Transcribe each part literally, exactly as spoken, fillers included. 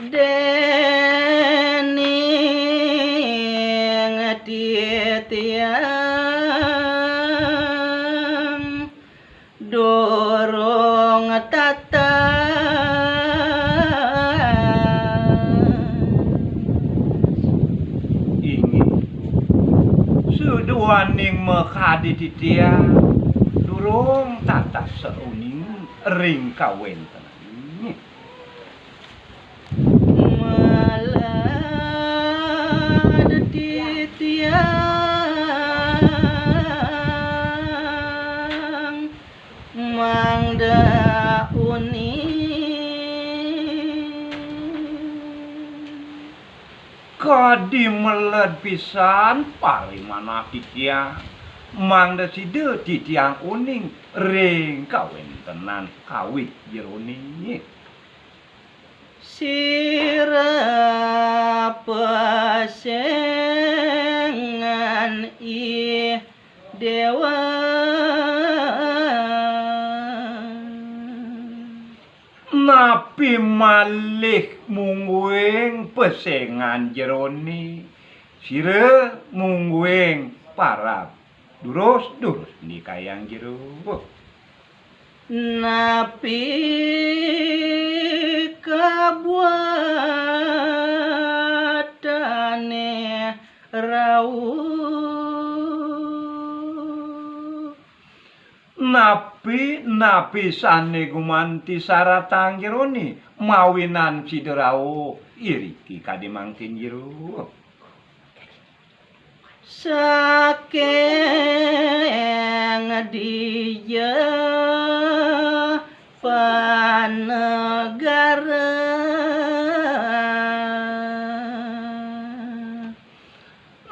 Dening titiang durung tatas. Inggih, saduaning makadi titiang durung tatas sauning ring kawéntenan. Malad titiang mangda uning. Kadi meled pisan parimanah titiang, mangda sida titiang uning ring kawéntenan kawit jeroné. Sira pesengan i déwa. Napi malih mungguing pesengan jeroné, sira mungguing parab durus-durus nikayang jero. Napi kabuatané rauh? Napi, napi sané gumanti saratang jeroné, mawinan sida rauh iriki kadi mangkin jero. Saking dija panegara?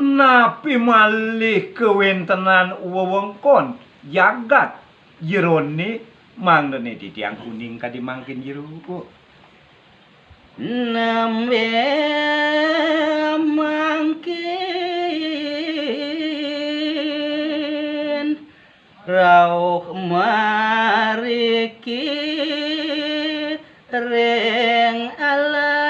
Napi malih kawéntenan wewengkon jagat jeroné mangdané titiang uning kadi mangkin jero? Nembé mangkin rauh mariki ring alas.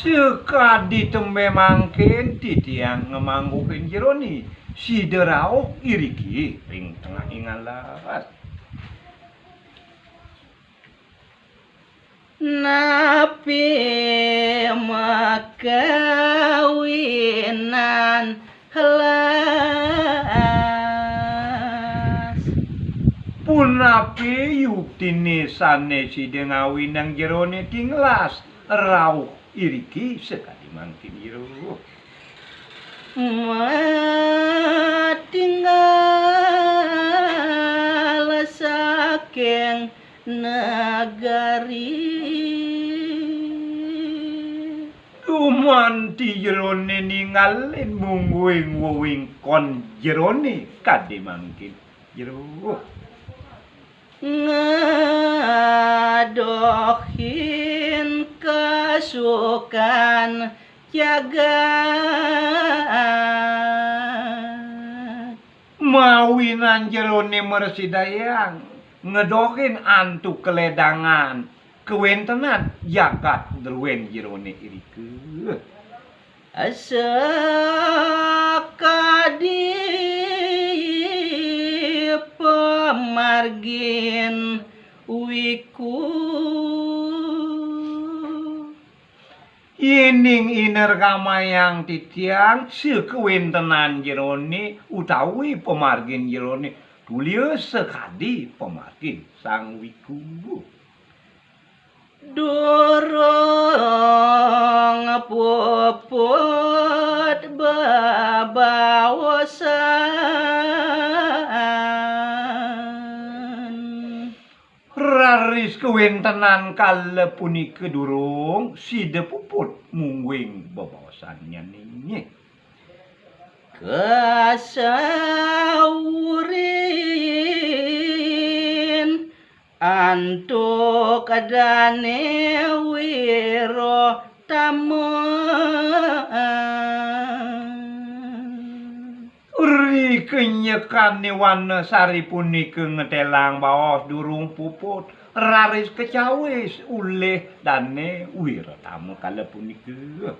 Sakadi tembé mangkin titiang ngamangguhin jeroné, sida rauh iriki ring tengahing alas. Napi makawinan las? Punapi yuktiné sané sida ngawinang jeroné tinglas rauh iriki sakadi mangkin jero? Matinggal saking nagari. Dumanti jeroné ningalin mungguing wewengkon jeroné kadi mangkin jero. Ngadohin kasukan jagat. Mawinan jeroné mrasidayang ngedohin antuk kaledangan kawéntenan jagat druén jeroné irika. Sakadi pamargin wiku. Yéning ineramayang titiang sakawéntenan jeroné utawi pamargin jeroné, tulia sakadi pamargin Sang Wiku. Durung puput bebaosan. Raris kawéntenan kala punika durung sida puput mungguing bebaosannyané. Kasaurin antuk Dané Wirotama. Rika Nyekané Wanasari punika ngetélang baos durung puput, raris kacawis ulih Dané Wiratama kala punika.